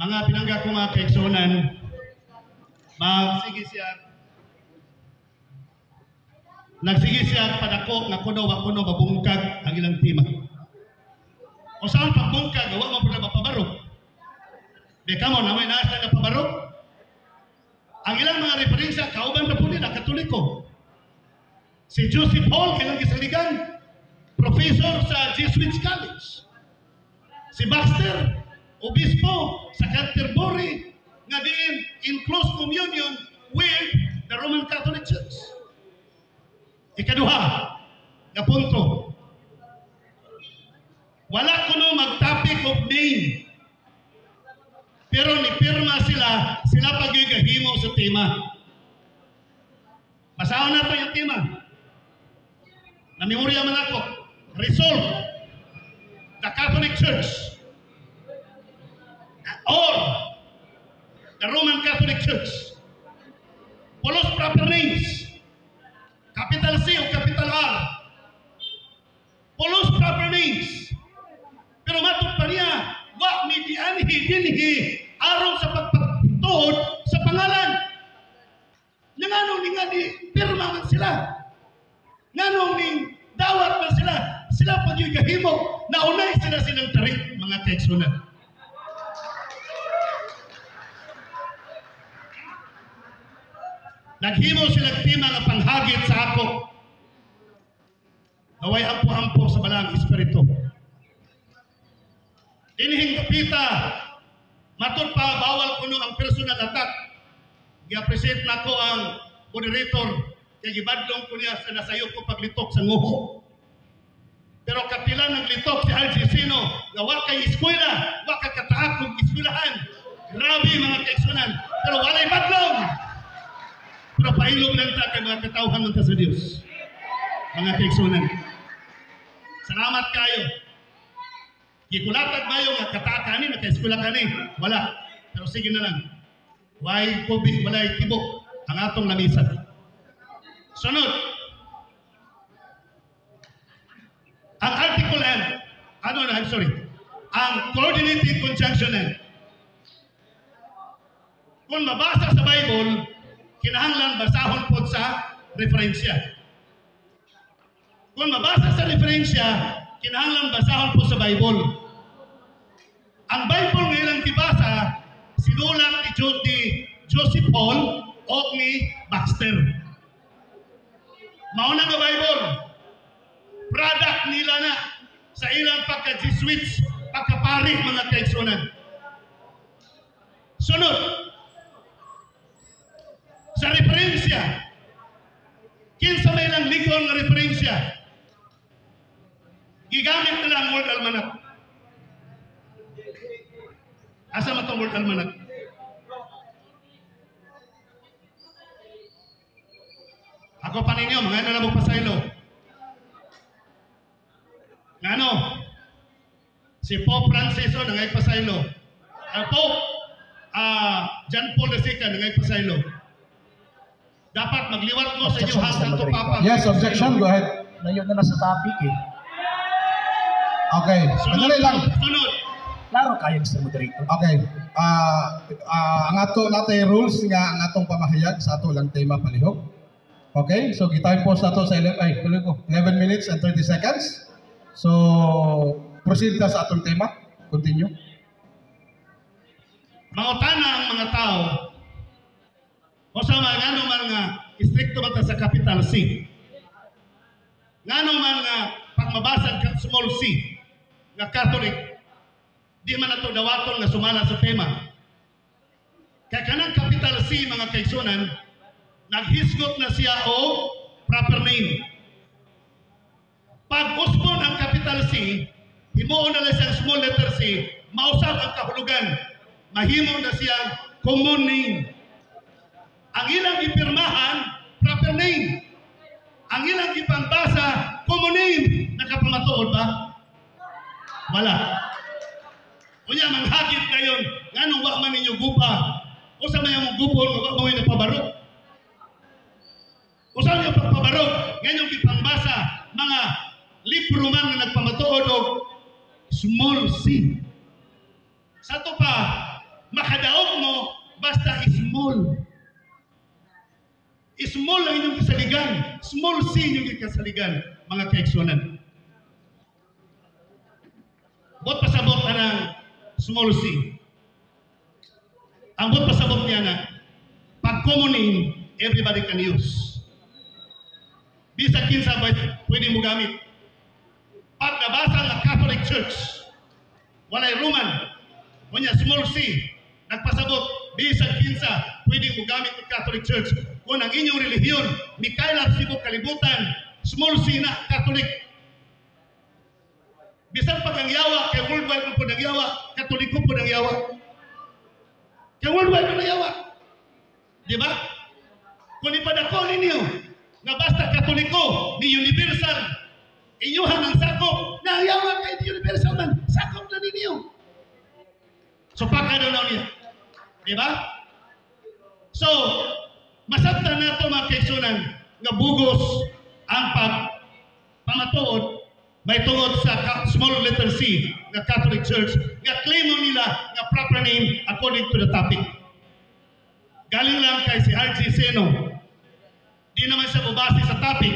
Mga pinangga ko, mga kaigsunan, magsige siya, nagsige siya padako nga kuno wa kuno mabungkag ang ilang tema. O saan pagbungkag, wa man pud mapabarog. Di kamo na may naas na pabarog. Ang ilang mga referensya, kauban na po nila, Katoliko. Si Joseph Hall, ilang gisaligan, professor sa Jesuits College. Si Baxter, obispo sa Canterbury, nga diin in close communion with the Roman Catholic Church. Ikaduha nga punto. Wala kuno mag-topic of name. Pero ni pirma sila, sila pa gyud gahimo sa tema. Basahon nato yung tema. Na-memorya man ako. Resolve the Catholic Church or the Roman Catholic Church. Pulos proper names. Capital C o capital R. Pulos proper names. Pero matod pa niya, wa mi dianhi dinhi aron sa pagpatuod sa pangalan. Nga nganong ni nga ni pirma man sila? Nganong ning dawat man sila? Sila pag gahimo, naunay sila silang tarik, mga kaigsunan. Naghimo sila tema nga panghagit sa ako. Naway ampo-ampo sa Balaang Espiritu. Dinhing dapita, matod pa bawal kuno ang personal attack. Gi-appreciate nako ang moderator kay gibadlong ko niya sa nasayo ko paglitok sa nguho. Pero kapila naglitok si RG Sino nga wa kay eskwela, wa ka kataak og eskwelahan. Grabe, mga kaigsunan, pero walay badlong. Pero pailog lang ta kay mga katawhan man ta sa Dios. Mga kaigsunan. Salamat kayo. Gikulatag mayo nga kataak kani, naka-eskwela kani. Wala. Pero sige na lang. Way kubi, walay tibok ang atong lamisa. Sunod. Ang article N, ano na, I'm sorry. Ang coordinating conjunction N. Kung mabasa sa Bible, kinahanglan basahon po sa referensya. Kung mabasa sa referensya, kinahanglan basahon po sa Bible. Ang Bible nga ilang gibasa, sinulat ni Joseph Hall o ni Baxter. Mauna nga Bible, product nila na sa ilang pagka-Jesuits, pagkapari, mga kaigsunan. Sunod, sa referensya, kinsa may ilang legal nga referensya, gigamit nila ang World Almanac. Asa man tong World Almanac? Ako pa ninyo, mga ano na mo pasaylo. Ngano? Si Pope Francis o nangay pasaylo. Pope John Paul II nangay pasaylo. Dapat magliwat mo sa inyo Objection, ha, Mr. Santo Moderator. Papa. Yes, objection. Go ahead. Layo na na sa topic eh. Okay. Sunod, Sandali lang. sunod. Klaro kayo, Mr. Moderator. Okay. Ang ato natin rules nga ang atong pamahayag sa ato lang tema palihog. Okay? So gitime pause nato sa 11, ay, tuloy ko, 11 minutes and 30 seconds. So proceed ta sa atong tema. Continue. Mangutana ang mga tao o sa mga ngano man nga istrikto man ta sa capital C. Ngano man nga pag mabasa ka small c nga Catholic, di man nato dawaton nga sumala sa tema. Kay kanang capital C, mga kaigsunan, naghisgot na siya og proper name. Pag usbon ang capital C, himuon na lang siyang small letter c, mausab ang kahulugan. Mahimo na siyang common name. Ang ilang gipirmahan, proper name. Ang ilang gipangbasa, common name. Nakapamatuod ba? Wala. Unya, manghagit kayon, nganong wa man ninyo gupa? Usa may among gupon, wa mo nagpabarog. Usa may pagpabarog, ngayong gipangbasa, mga libro man nga nagpamatuod og small c. Sa to pa, Makadaog mo basta small. Small ang inyong kasaligan. Small c inyong kasaligan, mga kaigsuonan. Buot pasabot anang small c. Ang buot pasabot niya na, pag common name, everybody can use. Bisag kinsa ba pwede mo gamit. Pag nabasa nga Catholic Church, walay Roman, kunya small c, nagpasabot, bisag kinsa pwede mo gamit ang Catholic Church. Kung ang inyong relihiyon, mikaylap tibuok kalibutan, small c na, Catholic. Bisan pag ang yawa, kay worldwide man pud ang yawa, Katoliko pud ang yawa. Kay worldwide man ang yawa. Di ba? Kung ipadako ninyo, nga basta Katoliko, ni universal, inyuhan ang sakop, na ang yawa kay universal man, sakop na ninyo. So pagka daw na niya. Di ba? So, masabtan nato, mga kaigsuonan, nga bugos ang pag pamatuod may tungod sa small letter C nga Catholic Church nga claim mo nila nga proper name according to the topic. Galing lang kay si R.G. Seno. Di naman siya mubase sa topic.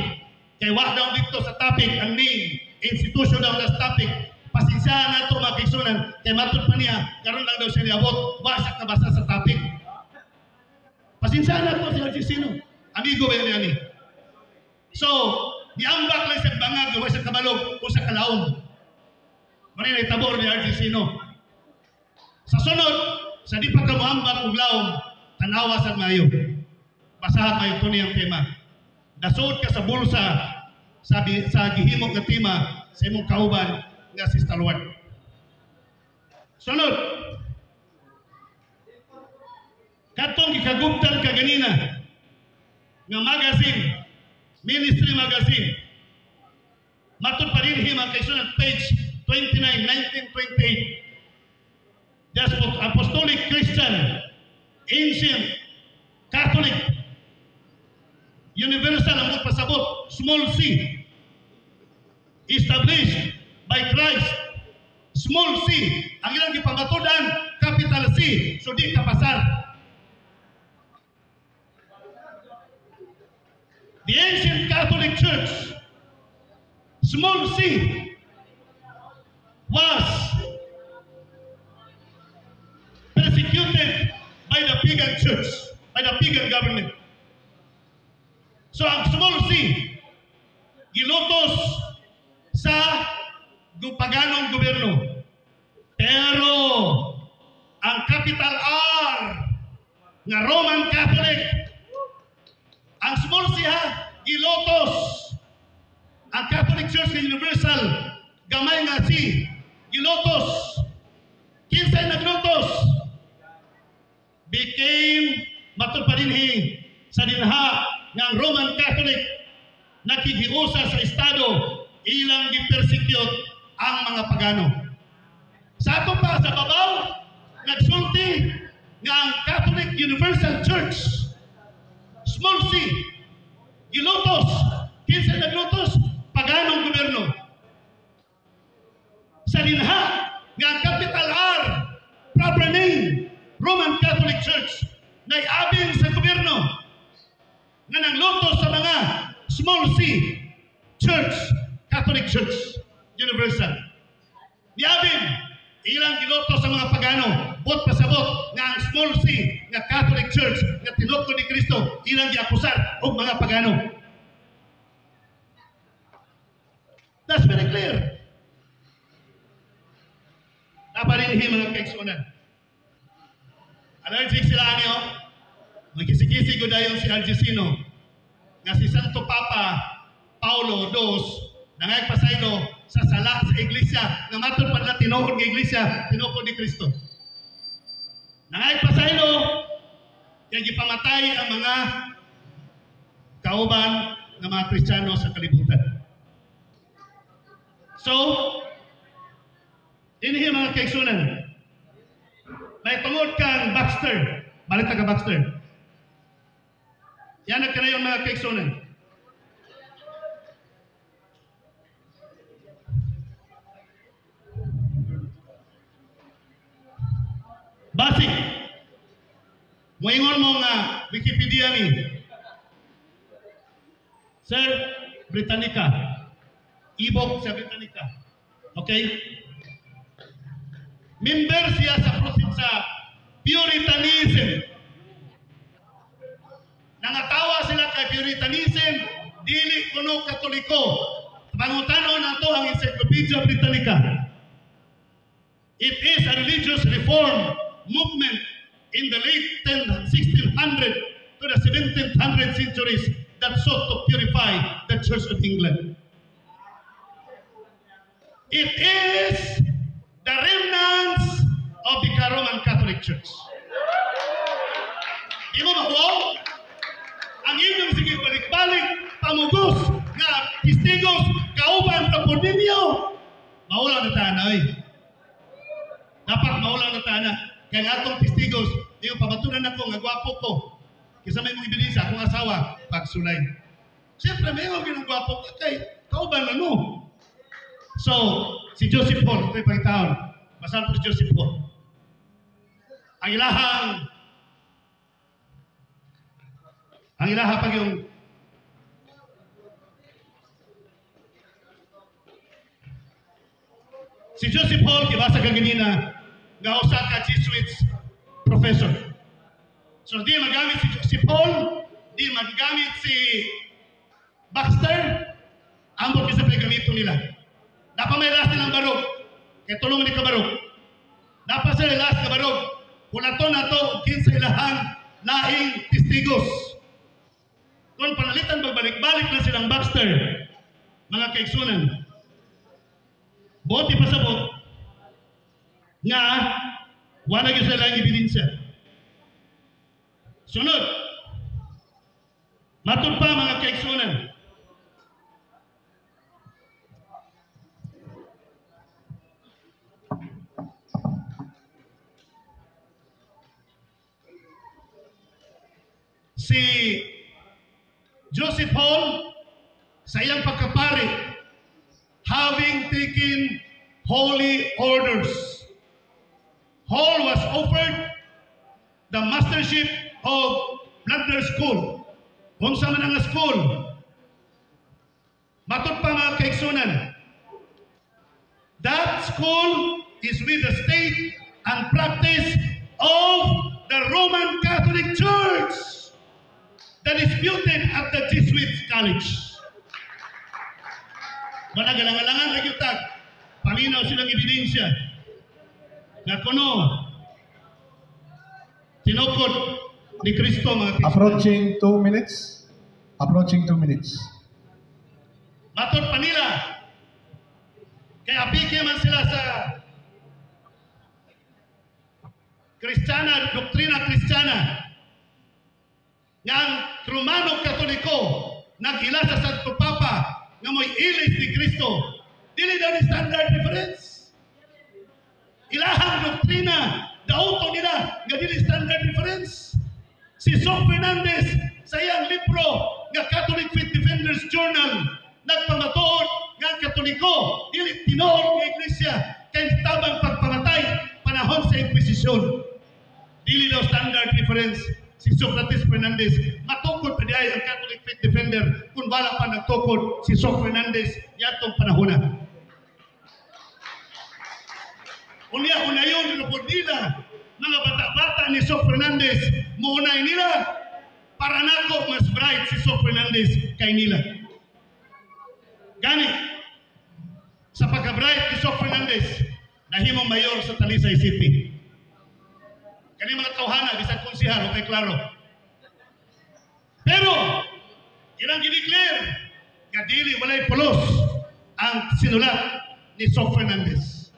Kay wa daw dito sa topic ang name, institution daw na sa topic. Pasensyahan nato, mga kaigsuonan, kay matud pa niya, karon lang daw siya niabot, wa siya kabasa sa topic. Pasensyahan nato si R.G. Seno. Amigo ba niya ni? So, niambak lang siya bangag, wa siya kabalog o sa kalaom. Mani na itabor ni R.G. Seno. Sa sunod, sa di pa ka moambak og laom, tanawa sa mayo. Basahan mayo ito niyang tema. Nasud ka sa bulsa sa gihimo nga tema sa imong kauban nga si Stalwart. Sunod, katong gikagubtan ka ganina nga magazine, Ministry Magazine. Matod pa rin mga kaigsuonan, page 29, 1928. The Apostolic Christian, Ancient, Catholic, Universal ang pasabot, small c, established by Christ, small c, ang ilang gipamatudan, capital C, so di kapasar. The Ancient Catholic Church, small c, was persecuted by the pagan church, by the pagan government. So ang small c, gilutos sa paganong gobyerno. Pero ang capital R nga Roman Catholic, ang small c ha, gilutos. Ang Catholic Church nga Universal, gamay nga C, gilutos. Kinsay naglutos? Became, matud pa dinhi, sa dinha nga ang Roman Catholic nakikiusa sa Estado, ilang gipersecute ang mga pagano. Sa ato pa, sa babaw, nagsulti nga ang Catholic Universal Church, small c, gilutos. Kinsa naglutos? Paganong gobyerno. Sa dinha nga ang capital R, proper name, Roman Catholic Church, naiabing sa gobyerno nga nanglutos sa mga small c Church, Catholic Church, Universal. Niabing, ilang gilutos sa mga pagano, buot pasabot nga ang small c nga Catholic Church nga tinukod ni Kristo, ilang giakusar og mga pagano. That's very clear. Naparinhi mga kaigsuonan. Allergic sila niyo. Magkisi-kisi ko dayon si Argesino nga si Santo Papa Paulo II nangaypasaylo sa sala sa iglesia nga matud pa na tinuod nga iglesia tinukod ni Kristo. Nangaypasaylo kay gipamatay ang mga kauban ng mga Kristiyano sa kalibutan. So, dinhi mga kaigsuonan, may tungod kang Baxter, balik ta ka Baxter. Yan ang kanayon mga kaigsuonan. Basic. Moingon mo nga Wikipedia ni Sir Britannica. E-book sa Britannica. Okay? Member siya sa process sa Puritanism. Nangatawa sila kay Puritanism, dili kuno Katoliko. Pangutano nato ang Encyclopedia Britannica. It is a religious reform movement in the late 10, 1600 to the 1700 centuries that sought to purify the Church of England. It is the remnants of the Roman Catholic Church. Di mo mahuwaw? Ang inyong sige balik-balik, pamugos, nga testigos, kauban sa po ninyo. Maulaw na tayo, oy. Dapat maulaw na tayo. Kaya nga atong testigos, di mo pamatunan ako, nga gwapo ko. Kisa may mong ebidensya, akong asawa, pagsulay. Siyempre, may mga ginang gwapo ka kay kauban na no. So, si Joseph Hall, ito'y pagtaon. Basahan po si Joseph Hall. Ang ilaha pag yung si Joseph Hall, kibasa ka ganina, nga usa ka Jesuits professor. So di magamit si Joseph Hall, di magagamit si Baxter, ambot bisa pa gamito nila. Napa may last nilang barog, kay tulong ni kabarog. Napa sila last nga barog, kung ato na to, kinsa ilahang laing testigos. Kung panalitan pagbalik-balik na silang Baxter, mga kaigsunan, bote pasabot, nga wala gyud sila ebidensya. Sunod, matud pa mga kaigsunan, si Joseph Hall sa iyang pagkapari, having taken holy orders, Hall was offered the mastership of Blunder School. Unsa man ang school? Matud pa mga kaigsunan, that school is with the state and practice of the Roman Catholic Church that disputed at the Jesuit College. Managalangalangan na gyud paminaw silang ebidensya nga kuno tinukod ni Kristo mga kaigsunan. Approaching 2 minutes. Approaching 2 minutes. Matod pa nila, kaya apike man sila sa Kristiyana, doktrina Kristiyana, nga ang Romano Katoliko nag-ila sa Santo Papa nga mo'y ilis ni Kristo, dili daw ni standard reference. Ilahang doktrina, dauto nila nga dili standard reference. Si Sok Fernandez sa iyang libro nga Catholic Faith Defenders Journal nagpamatuod nga ang Katoliko dili tinuod nga iglesia kay tabang pagpamatay panahon sa Inquisition. Dili daw standard reference si Socrates Fernandez. Matukod pa diay ang Catholic Faith Defender kung wala pa nagtukod si Sok Fernandez yatong panahona. Unya unayon nilupod nila mga bata-bata ni Sok Fernandez, muunay nila para nako mas bright si Sok Fernandez kay nila. Gani sa pagka-bright ni Sok Fernandez, nahimong mayor sa Talisay City. Kani mga tawhana bisan konsehal, okay klaro. Pero ilang gideclare nga dili walay pulos ang sinulat ni Sok Fernandez.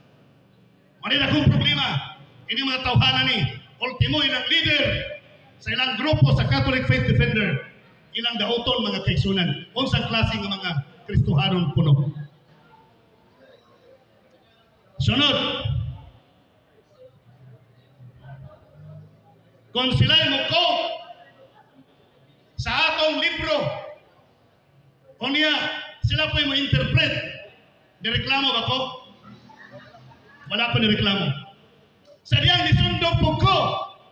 Wala akong problema. Ini mga tawhana ni ultimo ilang leader sa ilang grupo sa Catholic Faith Defender, ilang dauton mga kaigsunan. Unsang klase nga mga Kristohanon puno. Sunod, kung sila'y mo sa atong libro, unya sila po'y mo-interpret, nireklamo ba ko? Wala pa nireklamo. Sa diyang nisundog po ko,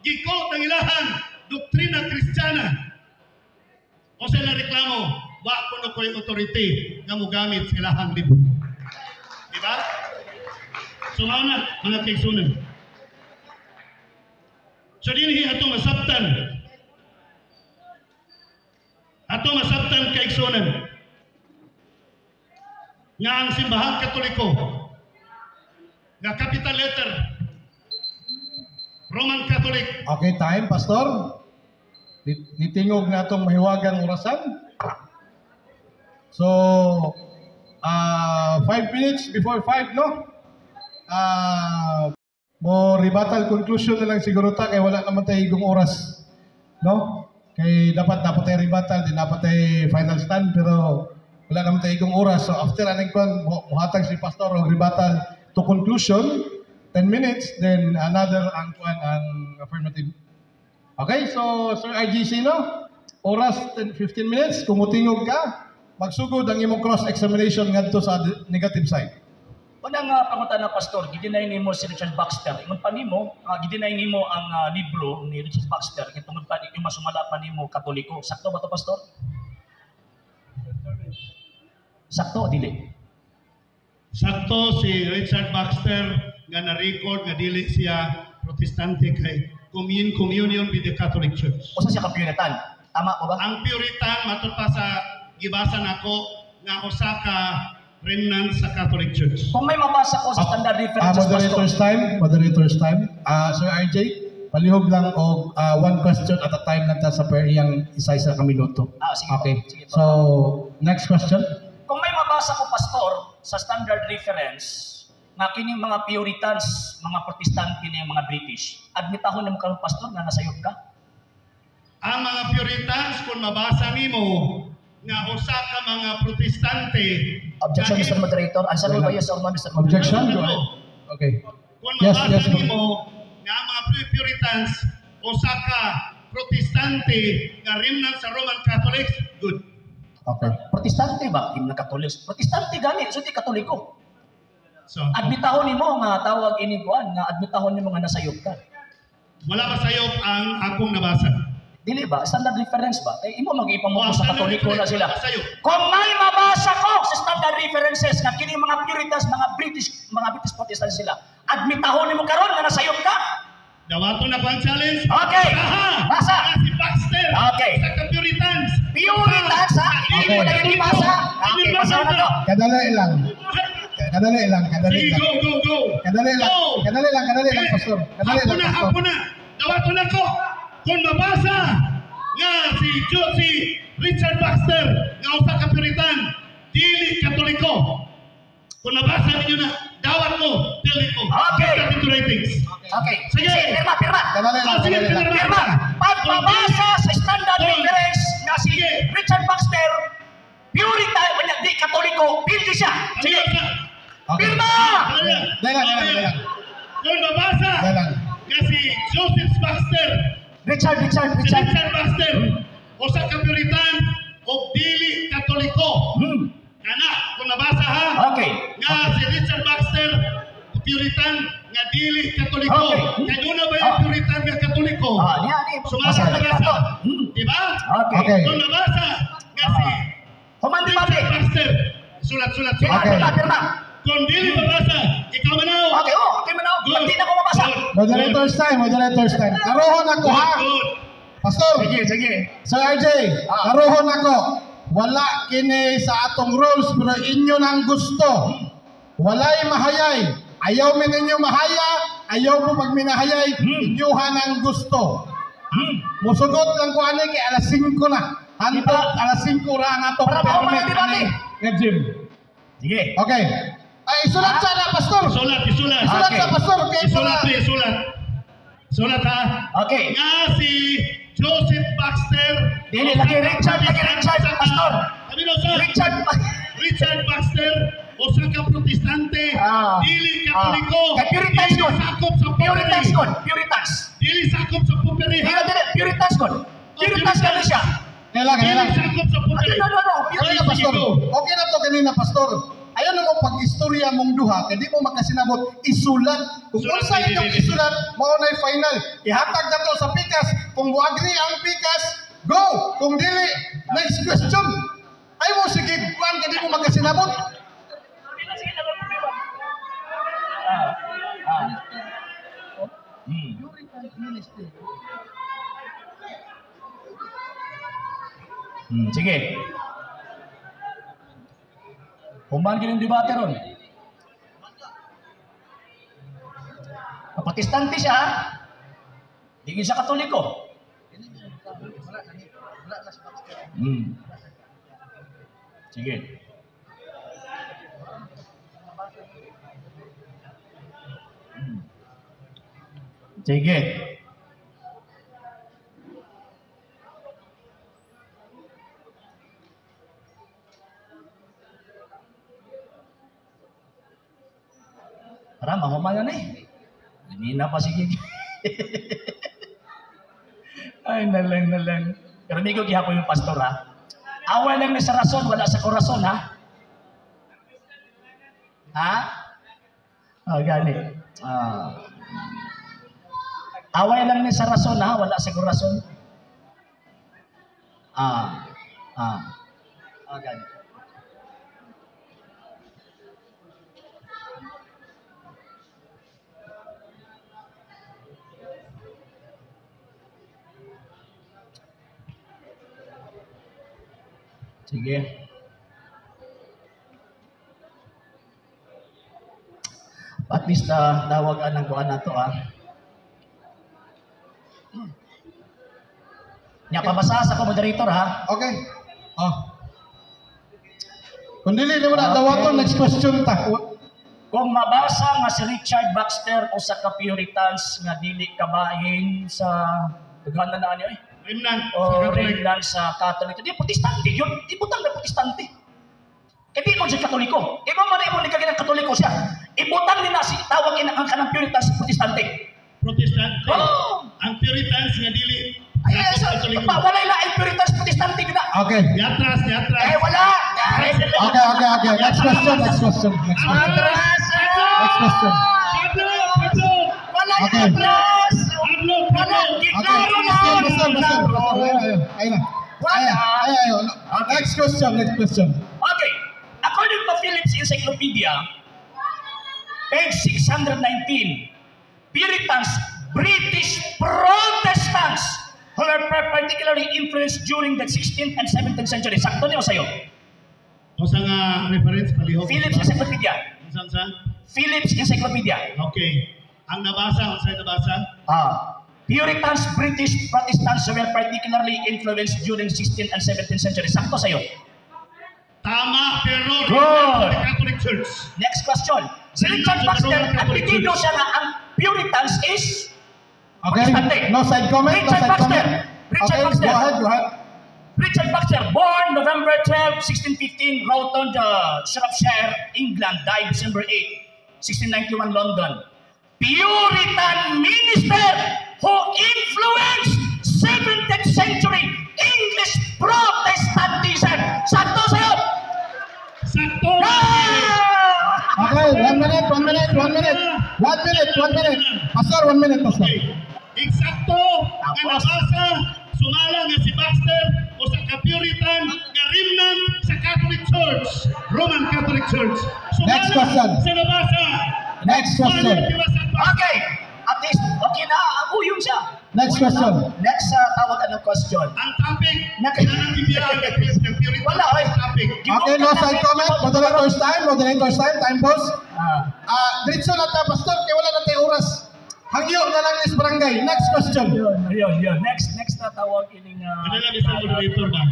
gikot ang ilahang doktrina Kristiyana. O sa ilang reklamo, wa kuno ko'y authority nga mogamit sa ilahang libro. Di ba? So mao na, mga kaigsunan. So dinhi atong masabtan. Atong masabtan, kaigsunan, nga ang Simbahang Katoliko nga capital letter Roman Catholic. Okay, time, Pastor. Nitingog na atong mahiwagang orasan. So, 5 minutes before 5, no? Mo rebuttal conclusion na lang siguro ta kay wala naman tayo igong oras. No? Kay dapat dapat tayo rebuttal, di dapat tayo final stand, pero wala naman tayo igong oras. So after aning kwan, muhatag si Pastor og rebuttal to conclusion, 10 minutes, then another ang kwan, ang affirmative. Okay, so Sir RGC, no? Oras 10, 15 minutes, kung mutingog ka, magsugod ang imong cross-examination ngadto sa negative side. Unang pangutana, Pastor, gideny nimo si Richard Baxter. Ingon pa nimo, gideny nimo ang libro ni Richard Baxter kay tungod pa ni masumala pa nimo Katoliko. Sakto ba to, Pastor? Sakto o dili? Sakto si Richard Baxter nga na-record nga dili siya Protestante kay communion with the Catholic Church. Usa siya ka Puritan. Tama po ba? Ang Puritan, matod pa sa gibasa nako, nga usa ka remnant sa Catholic Church. Kung may mabasa ko sa standard references, Moderator's Pastor. Time, moderator's time. Sir RJ, palihog lang og one question at a time lang ta sa per iyang isa-isa ka minuto. Ah, sige po. Okay. Sige po. So, next question. Kung may mabasa ko, Pastor, sa standard reference, nga kining mga Puritans, mga Protestante ni mga British, admitahon nimo karon, Pastor, nga nasayop ka? Ang mga Puritans, kung mabasa nimo nga usa ka mga Protestante Objection, nga Mr. Moderator. Answer mo ba yes or no, Mr. Moderator? Objection? Go ahead. Okay. Kung Yes, mabasa yes, go. nimo nga ang mga Puritans usa ka Protestante nga remnant sa Roman Catholics, good. Okay. Protestante ba? Hindi na Katoliko. Protestante gani, so di Katoliko. So, Admitahon nimo nga tawag ini kuan, nga admitahon nimo nga nasayop ka. Wala pa sayop ang akong nabasa. Dili ba? Standard reference ba? Eh, imo mag-ipamukha Oh, sa standard Katoliko na reference, sila. wala sayop. Kung may mabasa ko sa standard references nga kini mga Puritans, mga British Protestant sila, admitahon nimo karon nga nasayop ka? Dawaton na ko ang challenge. Okay. Aha! Basa. Nga si Baxter. Okay. Sa ka Puritans. Puritans ha? Hindi mo na yung ibasa. Okay, basa na to. Kadali lang. Kadali lang, kadali Sige, lang. go, go, go. Kadali lang. Go. Kadali lang, kadali lang, Sige. Pastor. Kadali Ako lang, na, Pastor. ako na. Dawaton na ko. Kung mabasa nga si Richard Baxter nga usa ka Puritan, dili Katoliko. Kung nabasa ninyo na, dawat mo, dili ko. Okay. Put that into writings. Okay. Sige. Sige, pirma, pirma. Kadali lang, Oh, sige, kadali lang. pirma. Pirma. Pag mabasa sa standard reference nga si Sige. Richard Baxter, Puritan, wala, di Katoliko, pildi siya. Sige. Okay. Pirma! Dali lang. Dali lang, dali lang, dali lang. Kung mabasa Dali lang. nga si Joseph Baxter, Richard, Richard, si Richard. Richard Baxter, usa ka Puritan o dili Katoliko. Kana, kung nabasa ha, nga si Richard Baxter, Puritan nga dili Katoliko. Okay. Kay doon na ba yung Puritan nga Katoliko? Ah, niya, ni. Sumasa Basa na na basa. to. Di ba? Okay. Okay. Kung nabasa nga si Human debate. Richard Baxter, sulat, sulat, Pirma, sulat. Okay. pirma, pirma. Kung dili mabasa, ikaw manaw. Okay, oh, okay man ako. Good. Pag di na ko mabasa. Good. Moderator's time, moderator's time. Karohon ako ha. Good. Pastor, Sige, sige. Sir RJ, karohon ako. Wala kini sa atong rules pero inyo nang gusto. Walay mahayay. Ayaw mi ninyo mahaya, ayaw mo pag minahayay, inyuhan ang gusto. Musugot lang ko ani kay alas 5 na. Hantod alas 5 ra ang atong Para mahuman ang permit debate. ani nga gym. Sige. Okay. Ay, isulat sana, Pastor. Sulat, isulat. Isulat Okay. sa Pastor kay Isulat, para pre, isulat. Sulat ha. Okay. Nga si Joseph Baxter. Dili, lagi Richard, lagi Richard, Pastor. Sabi daw sa Richard. Richard Baxter, usa ka Protestante, dili Katoliko, Kay Puritans dili yun. sakop sa Puritans popery. yun. Puritans. Dili sakop sa popery. Dili, dili, Puritans yun. Puritans kami siya. Kailan, Dili kailan. sakop sa popery. No, no, no. Okay na, Pastor. Okay na to kanina, Pastor. Ayaw na mo pag-istorya mong duha kay di mo makasinabot isulat. Kung Sulat, unsa di, di, inyong di, di. isulat, mao nay final. Ihatag nato sa pikas. Kung mo-agree ang pikas, go. Kung dili, next question. Ay mo sige kuan kay di mo makasinabot. Sige, sige, walang problema. Ah, ah. Sige. Human gyud yung debate ron. Protestante siya, ha? Di gyud siya Katoliko. Sige. Sige. Tara, mahuman na eh. Hindi na pa sige. Ay, nalang, nalang. Pero hindi ko gihapon yung pastor, ha? Away lang ni sa rason, wala sa korason, ha? Ha? Ah, gani. Ah. Away lang ni sa rason, ha? Wala sa korason. Ah. Ah. Ah, gani. Sige. At least dawagan ng kuan na to ah. Nya pabasa sa ko moderator ha. Okay. Oh. Kung dili nimo na Okay. dawaton, next question ta. Kung mabasa nga si Richard Baxter usa ka Puritans nga dili kabahin sa dughan na niya eh. Remnant sa O Catholic. remnant sa Catholic. Di Protestante yun. Ibutang na Protestante. Kaya di mo siya Katoliko. Imo man imo ni kaginang Katoliko siya. Ibutang ni na si tawag ina ang kanang Puritans Protestante. Protestante. Oh! Ang Puritans nga dili Ay, ay, so, Katoliko. pa, wala ila ay Puritans Protestante gina. Okay. Yatras, yatras. Eh wala. Ay, Okay. Next question, next question, next question. Atras. Next question. Pablo, Pablo. Wala Okay. atras. Pablo, Wala. Pablo. Okay. Giklaro na. Basta, basta, basta. Ayun, ayun. Ayun na. Wala. Ayun, ayun. Next question, next question. Okay. According to Phillips Encyclopedia, page 619, Puritans, British Protestants, who were particularly influenced during the 16th and 17th century. Sakto niyo sa'yo. Usa nga reference palihog. Phillips Encyclopedia. Unsa unsa? Phillips Encyclopedia. Okay. Ang nabasa, unsay nabasa? Ah. Puritans, British Protestants who were particularly influenced during 16th and 17th century. Sakto sa'yo. Tama, pero Good. remnant sa Catholic Church. Next question. Si Richard Baxter, admitido siya na ang Puritans is Okay. Protestante. No side comment, no Richard side Baxter. comment. Richard Okay, Baxter. go ahead, go ahead. Richard Baxter, born November 12, 1615, Roughton, Shropshire, England, died December 8, 1691, London. Puritan minister who influenced 17th century English Protestantism. Sakto sa'yo! Sakto. Ah! Okay, 1 minute, 1 minute, 1 minute. 1 minute, 1 minute. Pastor, 1 minute, Pastor. Okay. Eksakto nga Tapos. nabasa sumala nga si Baxter usa ka Puritan nga remnant sa Catholic Church, Roman Catholic Church. Sumala Next question. sa nabasa. Next question. Okay. At least, okay na. Ang siya. Next question. Next, tawag anong question? Ang topic Nak- ng bibiyaan ng Puritan Wala, oy. topic. Okay, no side comment. Moderator's time, moderator's time, time pause. Ah. Ah, diretso na ta, Pastor, kay wala na tayo oras. Hangyo na lang is barangay. Next question. Yun, yun, yun. Next, next na tawag ining Ano lang isang moderator ba?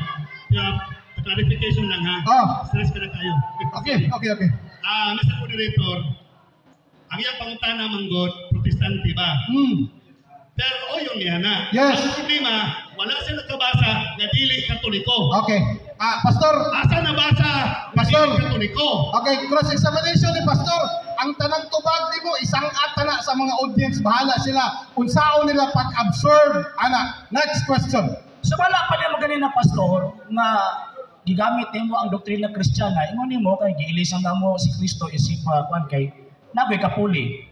Kaya, clarification lang ha. Ah. Stress ka na tayo. Okay. Ah, Mr. Moderator, ang iyang pangutana manggod, Protestante ba? Pero o yun niya na. Yes. Ang problema, wala siya nakabasa nga dili Katoliko. Okay. Ah, Pastor, Asa nabasa nga Pastor. dili Katoliko? Okay, cross-examination ni Pastor. Ang tanang tubag nimo isang atana sa mga audience, bahala sila. Unsaon nila pag-absorb ana. Next question. So wala pa niya maganin na pastor nga Gigamit nimo ang doktrina Kristiyana, ingon nimo kay giilisan na mo si Kristo isip kuan kay nagoy kapuli.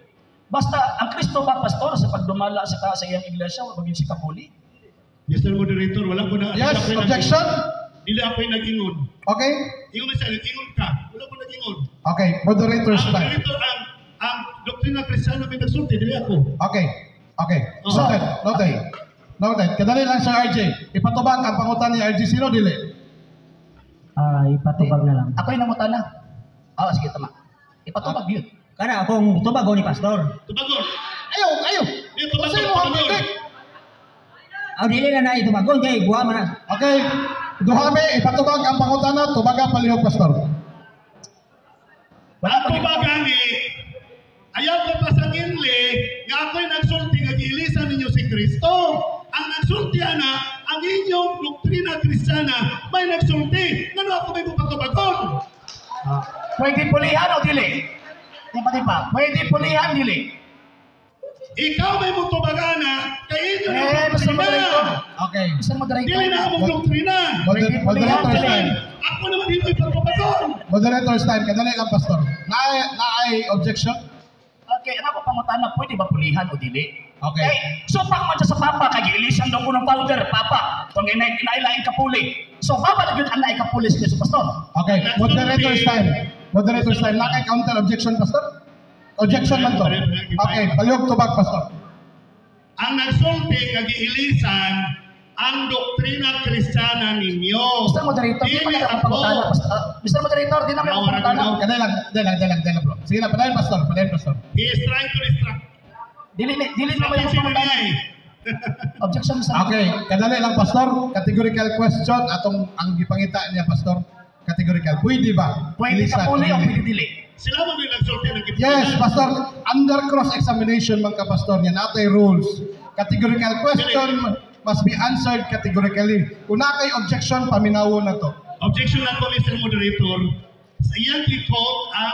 Basta ang Kristo ba, pastor, sa pagdumala sa iyang iglesia, wa bagin si kapuli? Mr. Moderator, wala ko na. Yes, dili ako'y objection. Dili ako'y nag-ingon. Okay? Ingon man siya, nag-ingon ka. Wala ko nag-ingon. Okay, moderator's Ang time. moderator, ang doktrina Kristiyana may nagsulti, dili ako. Okay. Okay. Oh. Noted. Noted. Noted. Kadali lang, Sir RJ. Ipatubag ang pangutana ni RJ, sino dili? Ah, ipatubag na lang. Ako'y nangutana. Ah, sige, tama. Ipatubag yun. Kana akong tubagon ni pastor. Tubagon. Ayaw, ayaw. Di, tubagon, Unsay mo ang tubagon. titik? Aw dili na na itubagon kay guwa man na. Okay. Duhame, ipatubag ang pangutana, tubaga palihog, pastor. Wala Ako ba gani? Ayaw ko pa sa nginli nga ako'y nagsulti nga giilisan ninyo si Kristo. Ang nagsulti ana, ang inyong doktrina Kristiyana may nagsulti. Ngano ako may mupatubagon? Ah, pwede pulihan o dili? Di pa, di pa. Pwede pulihan, dili. Ikaw may mutubagana kay inyo ng Eh, Mr. doktrina. Moderator. Okay. Mr. Moderator. Dili na among doktrina. Moderator's time. Ako naman dito ipatubagon. Moderator's time. Kadali lang, pastor. Naay objection? Okay, ano ko pangutana, pwede ba pulihan o dili? Okay. Eh, so pang man siya sa papa, kay giilisan daw ko ng powder, papa. Kung inailain kapuli. So, papa na yun ang naay kapuli sa Kristo, pastor. Okay. Moderator's time. Moderator's time. Naay counter objection, pastor? Objection man to. Okay. Palihog tubag, pastor. Ang nagsulti nga giilisan ang doktrina Kristiyana ninyo. Mr. Moderator, di pa Dili na ako ako. pangutana. Mr. Moderator, di namin ako Nawara pangutana. ka Kadali lang, kadali lang, kadali lang, kadali lang, bro. Sige na, padayon, pastor. Padayon, pastor. He is trying to distract. Dili, dili naman yung Strategy na pangutana. niya eh. Objection, Mr. Okay, kadali lang, pastor. Categorical question atong ang gipangita niya, pastor. Categorical. Pwede ba? Pwede Ilisan, kapuli o dili? pwede dili? Sila mo may nagsulti ng Yes, pastor. Under cross-examination man ka, pastor, yan natay rules. Categorical question must be answered categorically. Kung naa kay objection, paminawon na to. Objection lang po, Mr. Moderator. Sa iyang i-quote ang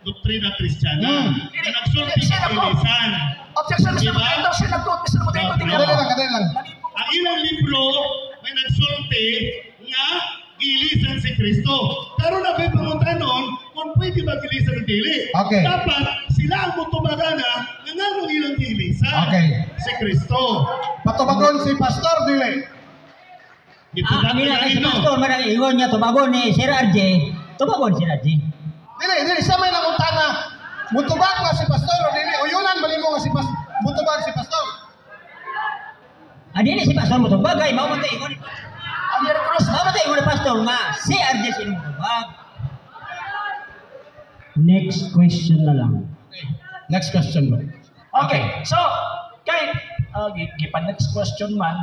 doktrina Kristiyana. Na nagsulti Sino sa ko? ilisan. Objection, Mr. Diba? Moderator. Siya nag-quote, Mr. Moderator. Dili Kadali ako. lang, kadali lang. Ang ilang libro may nagsulti nga gilisan si Kristo. Karon ako'y pangutanon kung pwede ba gilisan o dili. Okay. Dapat sila ang mutubagana nga nganong ilang gilisan Okay. si Kristo. Patubagon si pastor, dili. Ah, Gitubag ang na ina kay si ito. pastor man ang ingon niya tubagon ni Sir RJ. Tubagon si RJ. Dili, dili, sa may nangutana. Mutubag nga si pastor o dili. Uyunan ba nimo nga si pastor? Mutubag si pastor. Ah, dili si pastor mo tubag ay mao man tay ingon. Under cross, Mao man tay ingon ni pastor nga si RJ sino motubag. Next question na lang. Okay. Next question, bro. Okay. So, kay gipa next question man,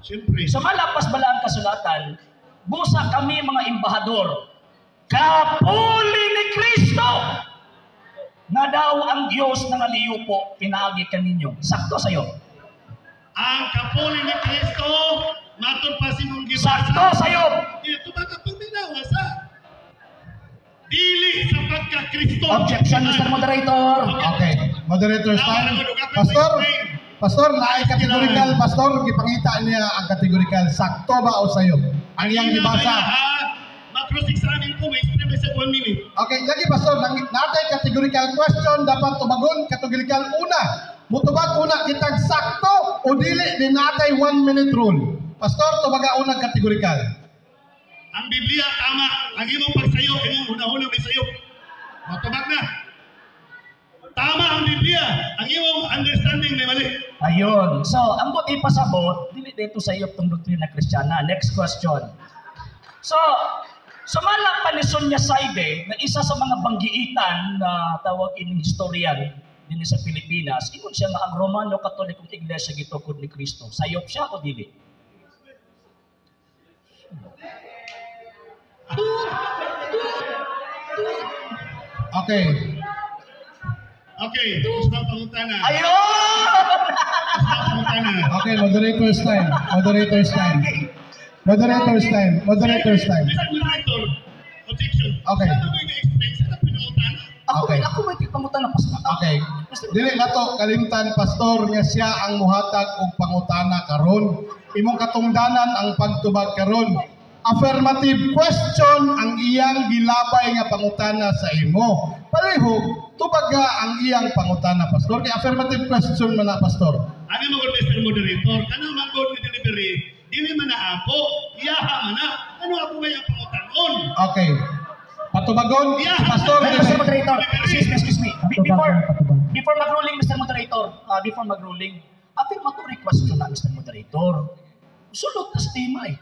Siyempre. sa malapas bala ang kasulatan, busa kami mga embahador, kapuli ni Kristo, na daw ang Diyos na naliyupo, pinaagi kaninyo. Sakto sa'yo. Ang kapuli ni Kristo, matod pa si mong gibasa. Sakto sa'yo. Ito ba kapag sa? Dili sa pagka-Kristo. Objection, Mr. Moderator. Okay. Moderator's time. Pastor, pastor, naay categorical, pastor, gipangita niya ang categorical. Sakto ba o sayo? Ang iyang gibasa. Ma-cross-examine ko, may explain sa 1 minute. Okay, lagi pastor, natay categorical question dapat tubagon categorical una. Mutubag una kitag sakto o dili di natay 1 minute rule. Pastor, tubaga unang categorical. Ang Biblia tama. Ang imong pagsayo, imong hunahuna may sayo. O, tubag na. Tama ang Biblia. Ang imong understanding may mali. Ayun. So, ang buti pasabot, dili dito sa iyo itong doktrina Kristiyana. Next question. So, sumala pa ni Sonia Saide na isa sa mga banggiitan na tawag ining historian din sa Pilipinas, ingon siya nga ang Romano Katolikong Iglesia gitukod ni Kristo. Sayop siya o dili? Okay. Okay, gusto ang pangutana. Ayun! Gusto ang pangutana. Okay, moderator's time. Moderator's time. Moderator's time. Moderator's time. Mr. Moderator, objection. Okay. Saan mo i-explain? Saan ang pinangutana? Ako, Okay. ako may pangutana pas. Okay. Dili na to kalimtan, pastor, nga siya ang muhatag og pangutana karon. Imong katungdanan ang pagtubag karon. Affirmative question ang iyang gilabay nga pangutana sa imo. Palihog, tubaga ang iyang pangutana, Pastor. Kay affirmative question man na, Pastor. Ano mo, Mr. Moderator? Kano man gud ni delivery? Dili man na ako, iyaha man na. Ano ako ba yung pangutanon? Okay. Patubagon, si Pastor. Well, Mr. Moderator, excuse me, excuse me. Before mag-ruling, Mr. Moderator, before mag-ruling, affirmatory question na, Mr. Moderator. Sulod na sa tema eh.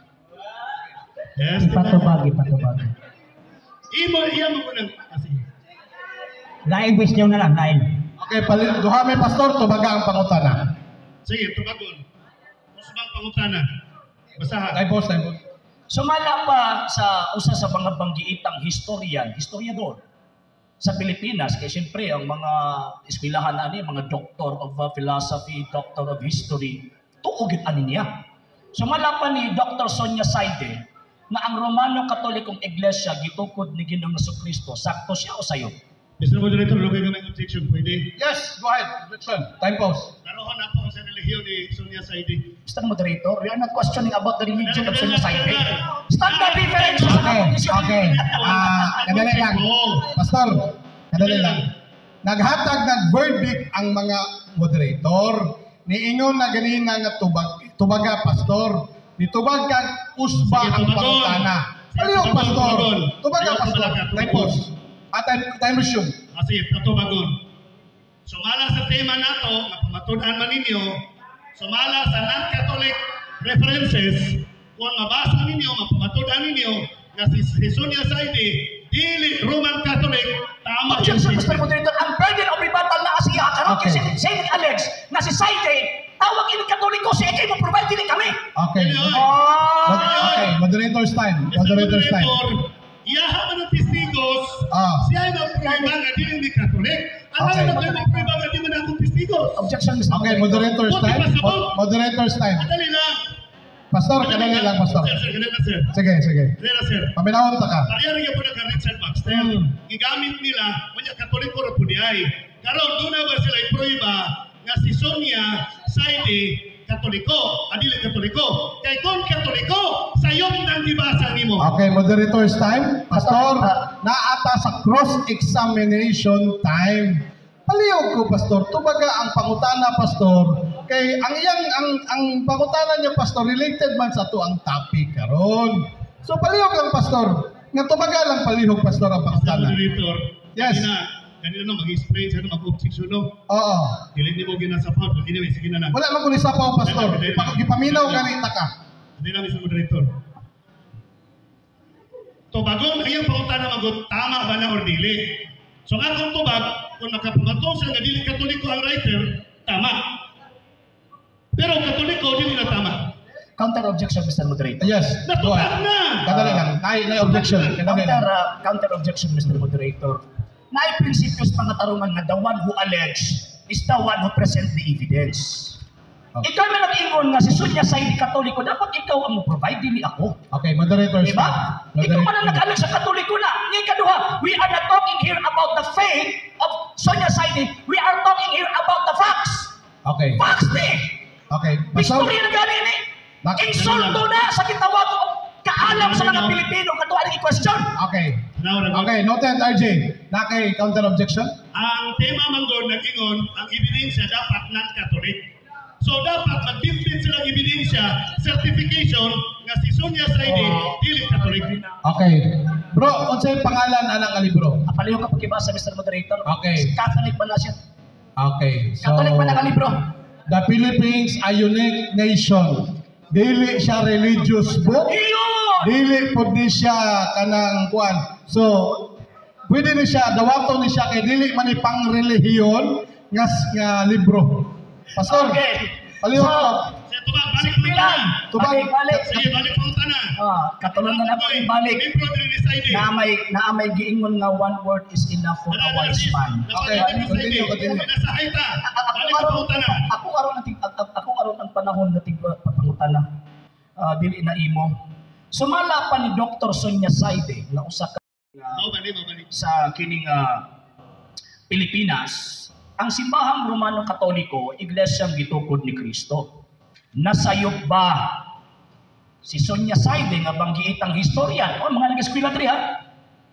Yes. Ipatubag, ipatubag. Imo, iya mo ko nang kasi. Lain question na lang, lain. Okay, duha may Pastor, tubaga ang pangutana. Sige, tubagon. Usbang pangutana. Basaha. Time pause, time pause. Sumala pa sa usa sa mga banggiitang historian, historiador sa Pilipinas, kay siyempre ang mga eskwelahan ani, mga doctor of philosophy, doctor of history, tuo gyud ani niya. Sumala pa ni Dr. Sonia Saide na ang Romano Katolikong Iglesia gitukod ni Ginoong Kristo, sakto siya o sayo? Mr. Moderator, lugay ka may objection, pwede? Yes, go ahead. Objection. Time pause. Tarohon ako sa relihiyon ni Sonia Saidi. Mr. Moderator, we are not questioning about the religion of Sonia Saide. Standard reference sa Okay. Ah, kadali lang. Pastor, kadali lang. Naghatag ng verdict ang mga moderator. Niingon na ganina nga tubag, tubaga, Pastor. Nitubag kag usba Sige, ang tubagon. pangutana. Sige, Palihog, tubagon, Pastor. tubagon. Tubaga, Ayaw, Pastor. tubaga, Time tubagon. pause. Ah, time resume. Kasi tubagon. Sumala sa tema nato, nga pamatud-an man ninyo, sumala sa non-Catholic references, kung mabasa ninyo, mapamatud-an ninyo, nga si Sonia Saidi, dili Roman Catholic, tama yung Objection, Mr. statement. Moderator. Ang burden of rebuttal na siya karon Okay. kay Saint Alex na si Saide tawag ini Katoliko siya kay mo provide dili kami. Okay. Oy. Ah! Okay, moderator's time. Mr. Moderator's time. Moderator, iyaha man ang testigos, Ah. siya ay magprueba nga dili ni Catholic. Ang Okay. okay. na magprueba nga di man akong testigos. Objection, Mr. Okay, moderator's Buti time. pa sa vote. Moderator's time. Madali lang. Pastor, kadali lang, Pastor. Sir, sir, kadali lang, sir. Sige, sige. Kadali lang, sir. Paminawon ta ka. Pareha rin po na kang Richard Baxter. Gigamit nila, kunya Katoliko ra po diay. Karon doon na ba sila iprueba nga si Sonia Saidi Katoliko, adili Katoliko. Kay kung Katoliko, sayop nang gibasa nimo. Okay, moderator's time. Pastor, naata sa cross-examination time. Palihog ko, Pastor. Tubaga ang pangutana, Pastor. Kay ang iyang ang pangutana niya, Pastor, related man sa ato ang topic karon. So palihog lang, Pastor. Nga tubaga lang palihog, Pastor, ang Mr. pangutana. Moderator, Yes. kanina, kanina no, mag-explain siya, no, mag-objection, no. Oo. Dili nimo ginasapaw. But anyway, sige na lang. Wala man ko ni sapaw, Pastor. Gipaminaw gani ta ka. Hindi lang, Mr. Moderator. Tubagon ang iyang pangutana magot, tama ba na or dili? So ang akong tubag, kung makapamato siya nga dili Katoliko ang writer, tama. Pero Katoliko, dili na tama. Counter objection, Mr. Moderator. Yes. Go Natubag ahead. na! Kadali lang. Nay objection. Kadali Counter, lang. counter objection, Mr. Moderator. Naay prinsipyo sa pangatarungan nga the one who allege is the one who present the evidence. Okay. Ikaw na nag-ingon nga si Sonia Saidi Katoliko, dapat ikaw ang mo-provide, dili ako. Okay, moderator's Diba? time. Ikaw man ang nag-allege sa Katoliko na. Nga ikaduha, we are not talking here about the faith of Sonia Saidi. We are talking here about the facts. Okay. Facts ni! Okay. Pastor, Istorya na gani ni. Insulto na sa gitawag og kaalam sa mga Pilipino kato ang i-question. Okay. Now, Ragon. Okay, noted, RJ. Nakay counter objection? Ang tema man gud nag-ingon, ang ebidensya dapat non-Catholic. So dapat mag-build silang ebidensya, certification nga si Sonia Saidi dili Catholic. Okay. Bro, unsay pangalan anang nga libro? Paliw ka pakibasa, Mr. Moderator. Okay. Catholic ba na siya? Okay. So, Catholic ba na ka libro? The Philippines, a unique nation. Dili siya religious book. Iyon! Dili pod ni siya kanang kuan. So, pwede ni siya, dawato ni siya kay dili man ni pangrelihiyon nga nga libro. Pastor, Okay. palihog So, ka. Sige, tubag, balik Sige lang. pangutana. Tubag. Balik, balik. Sige, balik pangutana. Ah, katulad na lang balik. Libro dili ni Saidi. Na may giingon nga one word is enough for a wise man. Okay, continue, continue. Nasahay ta. Ako Balik aron pangutana. ako aron ang panahon na tig pangutana. Ah, dili na imo. Sumala pa ni Dr. Sonia Saide na usa ka Mao ba ni, mao ba ni? sa kining Pilipinas, ang simbahang Romano Katoliko, iglesyang gitukod ni Kristo. Nasayop ba Si Sonia Saide nga banggiitang historian, o mga nag-eskwela diri ha.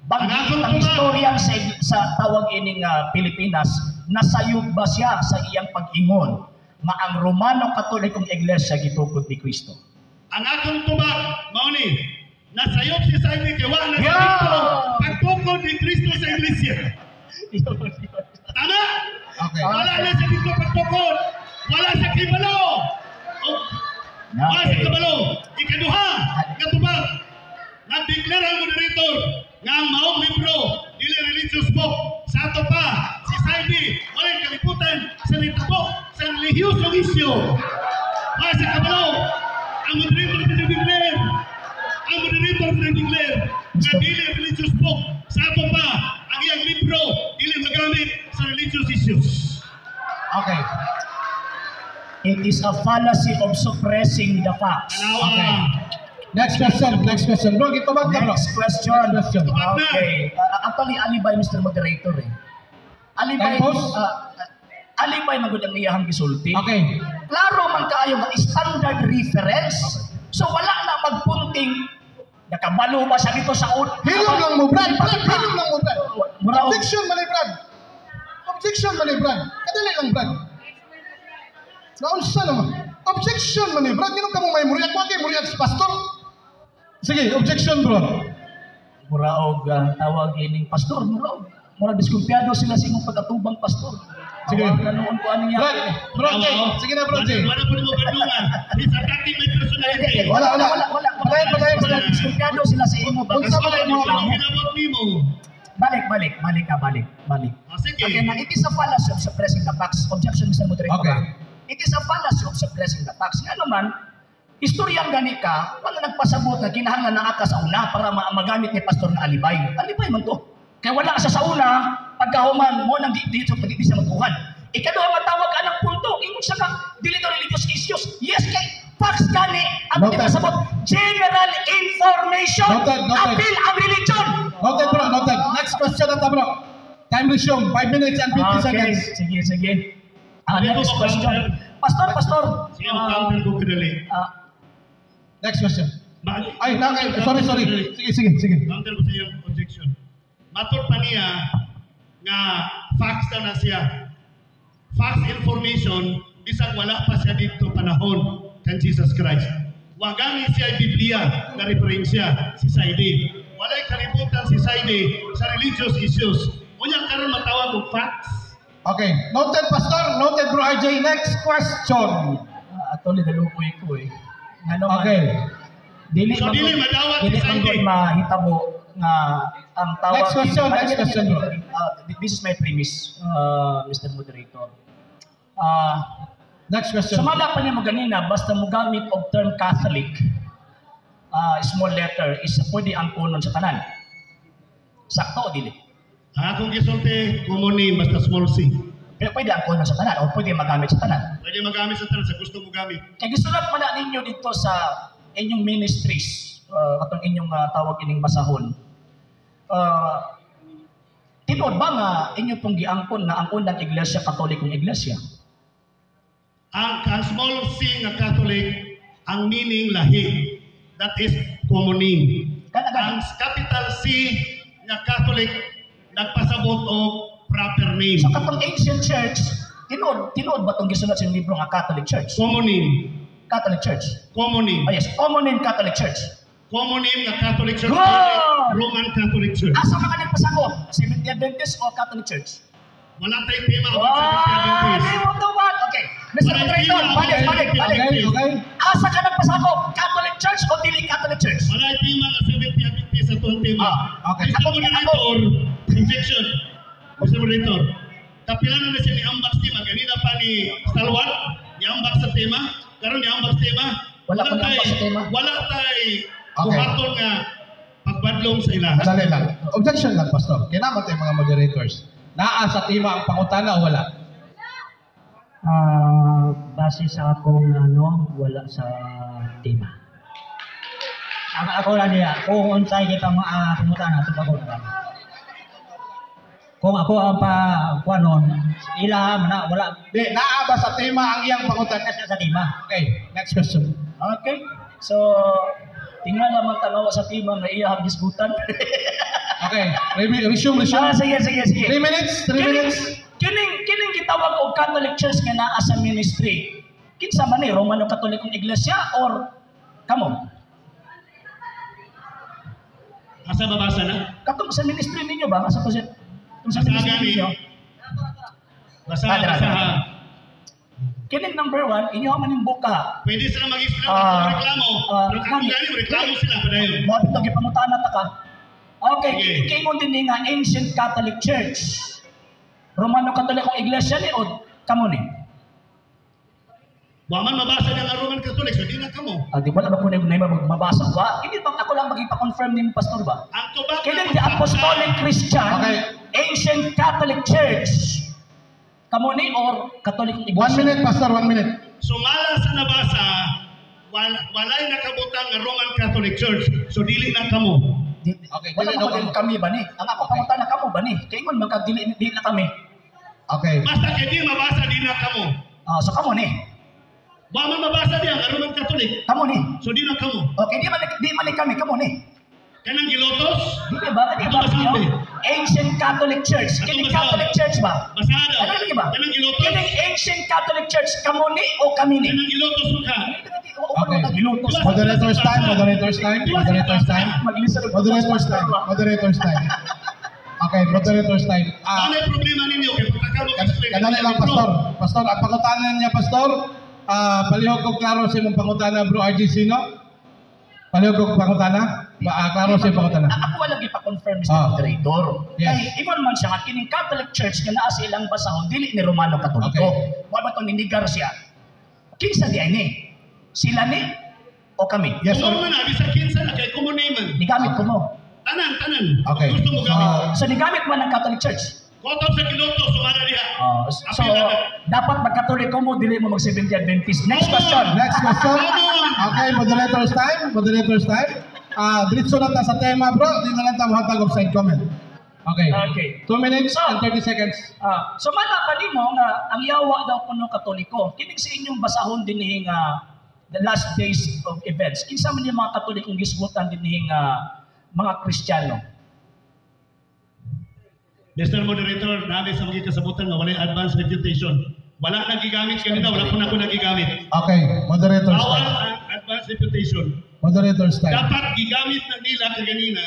Banggiitang Anakong historian sa tawag ining Pilipinas, nasayop ba siya sa iyang pag-ingon nga ang Romano Katolikong Iglesia gitukod ni Kristo? Ang akong tubag, mao ni, nasayop si Saidi kay wa na sa dito pagtukod ni Kristo sa iglesia. Tama? Okay. Wala na sa dito pagtukod. Wala sa kibalo. O, wala sa kabalo. Ikaduha, nga tubag, nagdeklara ang moderator nga ang maong libro dili religious book. Sa ato pa, si Saidi, walay kalibutan sa nitabo sa relihiyosong isyu. Wala sa kabalo. Ang moderator pinag-declare. Ang moderator pinag-declare nga dili religious book. Sa ato pa, ang iyang libro dili magamit sa religious issues. Okay. It is a fallacy of suppressing the facts. Tanawa. Okay. Next question, next question. Bro, gitubag ka, bro. Next question. Next question. Okay. Actually, alibay, Mr. Moderator eh. Alibay, Time pause? Alibay man gud ang iyahang gisulti. Okay. Klaro man kaayo nga standard reference. So wala na magpunting nakabalo ba siya dito sa un. Hilom lang mo, Brad. Brad, hilom lang mo, Brad. Objection man eh, Brad. Objection man eh, Brad. Kadali lang, Brad. Naunsa naman. Objection man eh, Brad. Nganong ka mo may muriag? Wa kay muriag sa pastor. Sige, objection, bro. Mura og tawag ining pastor, mura og mura diskumpiyado sila sa imong pag-atubang, pastor. Sige. Awag na noon ko ano niya. Brad, bro J. Sige na, bro J. Wala po nimo bandungan. He's attacking my personality. Wala, wala. Wala, wala. Padayon, padayon, padayon. Diskumpiyado sila sa imo. Unsa man ang mga Ang ginabot nimo. Balik, balik, balik ka, balik, balik. Ah, sige. Okay, na it is a fallacy of suppressing the facts. Objection, Mr. Moderator. Okay. It is a fallacy of suppressing the facts. Nga naman, istoryan gani ka, wala nagpasabot na kinahanglan na ka sa una para magamit ni pastor na alibay. Alibay man to. Kaya wala ka sa una, pagkahuman mo nang di di, di, di siya magkuhan. Ikaduha, matawag anang punto, ingon siya ka, dili to religious issues. Yes, kay facts gani ang Noted. pasabot. General information. Noted, noted. Appeal ang religion. Noted, bro. Noted. Next question na ta, bro. Time resume. 5 minutes and 50 seconds. Sige, sige. Hindi ko Next question. ma-counter. Pastor, pastor. Sige, counter ko kadali. Next question. Ay, na, ay, sorry, sorry. Sige, sige, sige. Counter ko sa iyong objection. Matod pa niya nga facts daw na siya. Facts information bisag wala pa siya dito panahon kan Jesus Christ. Wagani siya Biblia na referensya si Saidi. Walay kalibutan si Saidi sa religious issues. Unya karon matawag og facts. Okay. Noted, Pastor. Noted, bro RJ. Next question. Actually, dalukoy ko eh. Ngano man, Okay. dili So, man dili madawat dili si man Saidi. gud mahitabo nga ang tawag Next question, next question, bro. This is my premise, Mr. Moderator. Next question. Sumala pa niya mo ganina, basta mo gamit og term Catholic, small letter, is pwede ang kunon sa tanan. Sakto o dili? Ang akong gisulti, common name basta small c. Pero pwede ang kunon sa tanan o pwede magamit sa tanan. Pwede magamit sa tanan sa gusto mo gamit. Kaya gisulat man na ninyo dito sa inyong ministries, atong inyong tawag ining basahon. Tinuod ba nga inyo pong giangkon nga ang unang iglesia Katolikong iglesia? Ang small c nga Catholic, ang meaning lahi. That is common name. Kana Ang capital C nga Catholic nagpasabot og proper name. Sa katong ancient church, tinuod tinuod ba tong gisulat sa inyong libro nga Catholic Church? Common name. Catholic Church. Common name. Ah, yes, common name Catholic Church. Common name nga Catholic Church. Good! Roman Catholic Church. Asa man ka nagpasakop? Seventh Day Adventist o Catholic Church? Wala tayong tema about Ah, Seventh-day Adventist. di mo tuwan. Okay. Mr. Wala Moderator, tema balik, about balik, balik. Okay. Asa ka nagpasakop? Catholic Church o dili Catholic Church? Wala tema nga Seventh-day Adventist sa tuwang tema. Ah, okay. Mr. Moderator, objection. Mr. Moderator, kapila na siya ni ambak tema. Ganina pa ni Stalwart, ni ambak sa tema. Karon ni ambak sa tema. Wala ko ni ambak sa tema. Wala tay Okay. buhaton nga pagbadlong sa ilaha. Dali lang. Objection lang, Pastor. Kaya naman tayo mga moderators. Naa sa tema ang pangutana o wala? Ah, base sa akong ano, wala sa tema. Ang ako lang niya, kung unsay kita mga pangutana, tubag ko na lang. Kung ako ang pa kuanon, ila man na wala Di, naa ba sa tema ang iyang pangutana? sa tema. Okay, next question. Okay. So, tingnan naman tanawa sa tema nga iya hisgutan. Okay, resume, resume. Ah, sige, sige, sige. 3 minutes, 3 Kining, minutes. kining gitawag og Catholic Church nga naa sa ministry. Kinsa man ni, Romano Katolikong Iglesia or kamo? Asa babasa na? Katong sa ministry ninyo ba? Asa to siya? Katong sa Basa ministry gani. ninyo? Basa, Ah, dara, basa. dara. Kining number 1, inyo man yung buka. Pwede sila mag-explain Ah, kung reklamo. ah, Pero kung gani. gani, reklamo sila padayon. Mo dito gipangutana ta ka. Okay, Sige. kining kiingon din ni nga Ancient Catholic Church. Romano Katolikong Iglesia ni o kamo ni? Wa man mabasa niya nga Roman Catholic, so di na kamo. Ah, di wala ba ko na mabasa ba? Hindi bang ako lang magipa-confirm ni pastor ba? Ang tubag Kining the Apostolic Christian Ancient Catholic Church. Kamo ni or Katolikong Iglesia? 1 minute, Pastor, 1 minute. Sumala sa nabasa, walay nakabutang nga Roman Catholic Church. So dili na kamo. Okay, Wala dili ba na ko kamo. kami ba ni? Ang ako pangutana, kamo ba ni? Kay ingon man kag dili dili na kami. Okay. Basta kay di mabasa, di na kamo. Ah, so kamo ni. Wa man mabasa diya nga Roman Catholic. Kamo ni. So di na kamo. Okay, di man ni kami, kamo ni. Kanang gilotos, Di ba? Di ba? Ato basahan, Di ba? Ancient Catholic Church. Ato Kini basahan. Catholic Church ba? Basahan daw. Ano lagi ba? Kanang gilotos. Kini Ancient Catholic Church, kamo ni o kami ni? Kanang gilotos mo ka. Okay. Gilutos. Moderator's time, moderator's time, moderator's time. Maglisa ng Moderator's time, moderator's time. Okay, moderator's time. Ah, Ano yung problema ninyo? Kay pagkaka mo explain. Kadali lang, Pastor. Pastor, ang pangutana niya, Pastor, ah, palihog kog klaro sa imong pangutana, Bro RG Sino. Palihog kog pangutana. Ah, klaro sa imong pangutana. Ako wala gipa-confirm, Mr. Ah. Moderator. Yes. Kay ingon man siya nga kining Catholic Church nga naa sa ilang basahon dili ni Romano Katoliko. Okay. Wa ba to ninigar siya? Kinsa di ay ni? Sila ni o kami? Yes Kung or man na, bisag kinsa na kay kumo man. Nigamit ko mo. Tanan, tanan. Okay. Kung gusto mo gamit. So nigamit man ang Catholic Church. Kotob sa gilotos, sumala diha. So Apil na. dapat magkatoliko mo dili mo mag Seventh Day Adventist. Next question. Next question. Okay, moderator's time. Moderator's time. Ah, diretso na ta sa tema, bro. Di na lang ta mohatag og side comment. Okay. Okay. 2 minutes and 30 seconds. Ah, so mana pa nimo nga ang yawa daw kuno Katoliko. Kining sa inyong basahon dinhi nga the last days of events. Kinsa man yung mga Katolikong gisgutan dinhi nga mga Kristiyano? Mr. Moderator, nami sa mga kasabutan nga walay advance refutation. Wala nagigamit kanina, wala po na ako nagigamit. Okay, moderator's Bawal time. ang advance refutation. Moderator's time. Dapat gigamit na nila kaganina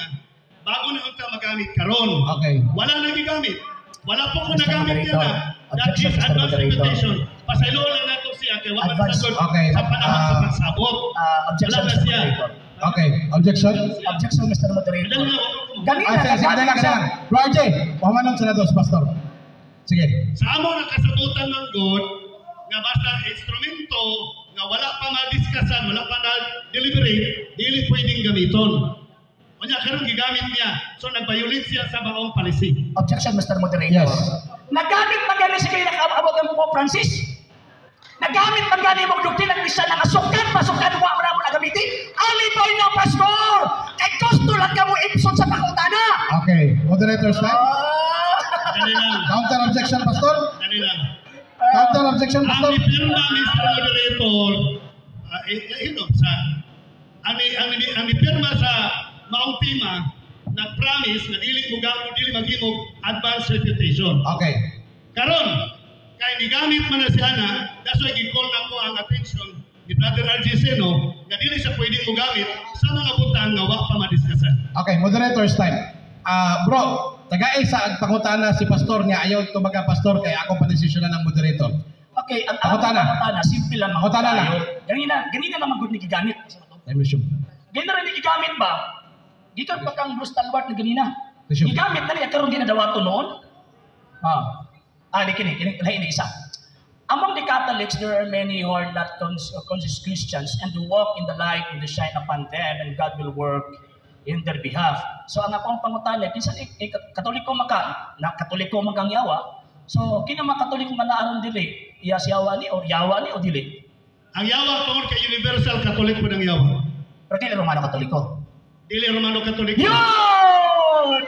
bago na unta magamit karon. Okay. Wala nagigamit. Wala po ko Mr. nagamit Moderator, nila. That objection, is Mr. advance Moderator. refutation. Pasaylo lang nato siya kay wa man Advance. sagot Okay. sa panahon sa Ah. pagsabot. Ah, objection, Wala na Mr. siya. Moderator. Okay, objection. Objection, Mr. Moderator. Kadali na, wag ko. Ganina, Ah, sige, sige, nagamit kadali lang, siya. kadali lang. Bro RJ, pahumanon sa natos, Pastor. Sige. Sa amo nga kasabutan ng God nga basta instrumento nga wala pa madiskasan, wala pa na deliberate, dili pwedeng gamiton. Unya karon gigamit niya. So nag-violate siya sa maong policy. Objection, Mr. Moderator. Yes. Nagamit man gani si kayo nakaabot ang Pope Francis. Nagamit man gani mong doktrina Kristiyana nga sukan pasukan wa mo na mo nagamitin. Alibay na, pastor. Kay gusto lang kamo ipson sa pangutana. Okay, moderator's time. Ah! Dali lang. Counter objection, Pastor. Dali lang. Counter objection, Ang Pastor. ipirma, Mr. Moderator, sa ang ipirma sa maong tema nag-promise na dili mo gamit dili maghimog advance refutation. Okay. Karon, kay nigamit man na siya na, that's why gi-call na ko ang attention ni Brother RG Seno nga dili siya pwedeng mogamit sa mga butang nga wa pa madiskasan. Okay, moderator's time. Ah, bro, tagay sa ag pangutana si pastor niya ayaw tumaga, pastor, kay ako pa desisyon ng moderator. Okay, ang Pangutana. Pangutana, simple lang. Pangutana lang. Ganina, ganina naman gud ni gigamit. Time resume. Ganina rin ni gigamit ba? Gikan pa kang Bruce Talwart na ganina. Resume. Gigamit na niya karon di na dawato noon. Ah. Ah, di kini, kini lahi ni isa. Among the Catholics, there are many who are not conscious Christians and who walk in the light and the shine upon them, and God will work in their behalf. So ang akong pangutana, kinsa ni eh, Katoliko maka, na Katoliko man kang yawa. So kina mga Katoliko nga naaron dili, iya si yawa ni or yawa ni o dili? Ang yawa tungod kay Universal Catholic po ng yawa. Pero dili Romano Katoliko. Dili Romano Catholic. Yun!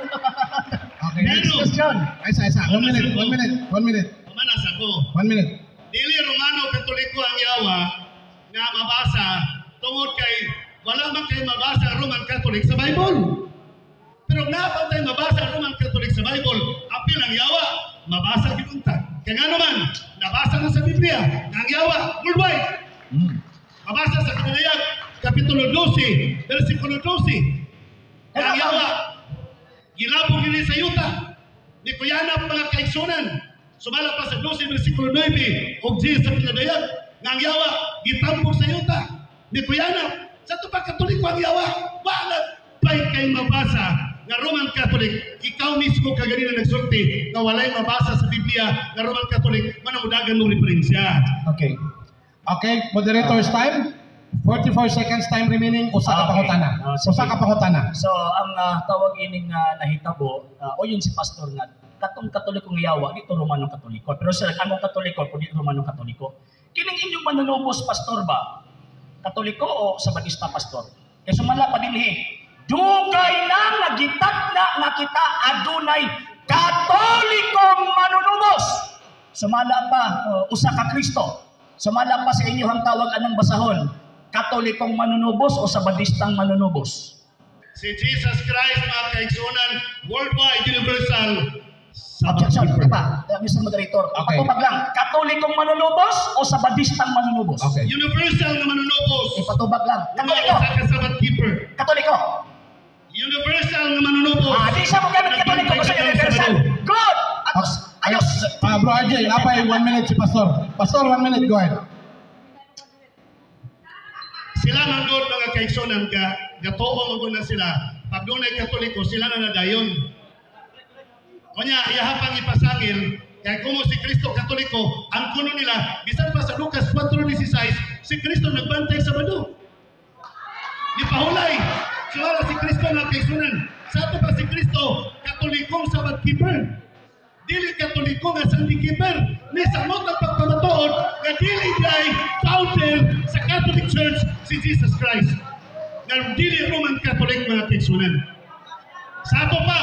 Okay, next. Pero, Question. Ay, isa, isa. 1 minute, 1 minute, 1 minute, pamanas ako. 1 minute. Dili Romano Katoliko ang yawa nga mabasa tungod Tungod kay wala man kay mabasa ang Roman Catholic sa Bible. Pero naa tay mabasa ang Roman Catholic sa Bible, apil ang yawa, mabasa gyud unta. Kaya nga naman, nabasa na sa Biblia, nga ang yawa, worldwide. Mabasa sa Pinadayag, Kapitulo 12, versikulo 12. Nga ang yawa, gilabog nini sa yuta. Ni kuyanap mga kaigsunan. Sumala pa sa 12, versikulo 9, og 10 sa Pinadayag, nga ang yawa, gitampok sa yuta. Ni kuyanap, sa ato pa Katoliko ang yawa, wala pa'y kay mabasa nga Roman Catholic, ikaw mismo kaganina nagsulti nga walay mabasa sa Biblia nga Roman Catholic, manamudagan mo referensya. Okay. Okay, moderator's time. 44 seconds time remaining. Usa ka pangutana. Ah, sige. Usa ka pangutana. So ang tawag ining nahitabo, o yun si pastor nga katong Katolikong yawa dito Romanong Katoliko. Pero sir, anong Katoliko kundi Romanong Katoliko. Kining inyong manunubos, pastor ba? Katoliko o Sabadista, pastor? Kay sumala pa dinhi, dugay na nagitat na nga kita adunay Katolikong manunubos. Sumala pa usa ka Kristo. Sumala pa sa inyong tawag anong basahon? Katolikong manunubos o Sabadistang manunubos? Si Jesus Christ, mga kaigsunan, worldwide, universal, Sabbath Objection, keeper. pa, Mr. Moderator. Okay. Patubag lang, Katolikong manunubos o Sabadistang manunubos? Okay. Universal na manunubos. Ipatubag lang. Katoliko! Usa ka Sabbath keeper. Katoliko! Universal na manunubos. Ah, di siya mo gamit Katoliko kasi universal. Good! Atos, ayos! Ah, Bro RJ, napay 1 minute si Pastor. Pastor, 1 minute, go ahead. Sila man gud, mga kaigsunan, ka gatuo man gud na sila. Pag dunay Katoliko, sila na nadayon. Unya, iyaha pang ipasangil kay kumo si Kristo Katoliko, ang kuno nila bisan pa sa Lucas 4:16, si Kristo nagbantay sa Sabado. Ni pahulay. So si Kristo, mga kaigsunan. Sa ato pa si Kristo, Katolikong Sabbath keeper. Dili Katoliko nga Sunday keeper. Ni samot ang pagpamatuod nga dili diay founder sa Catholic Church si Jesus Christ. Nga dili Roman Catholic, mga kaigsunan. Sa ato pa,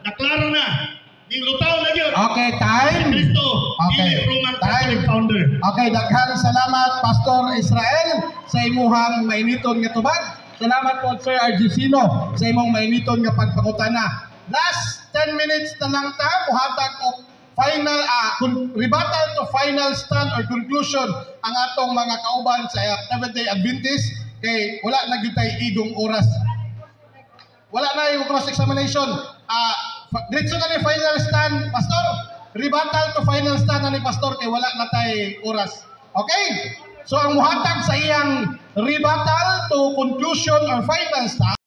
naklaro na, ning lutaw na gyud. Okay, time. Kristo, Okay. dili Roman Time. Catholic founder. Okay, daghang salamat, Pastor Israel, sa imuhang mainiton nga tubag. Salamat po, Sir Argicino, sa imong mainiton nga pagpangutana. Last 10 minutes na lang ta muhatag og final rebuttal to final stand or conclusion ang atong mga kauban sa Seventh-day Adventist kay wala na gyud tay igong oras. Wala na yung cross-examination. Ah, diretso na ni final stand, Pastor. Rebuttal to final stand na ni Pastor kay wala na tay oras. Okay? So ang muhatag sa iyang rebuttal to conclusion or final stand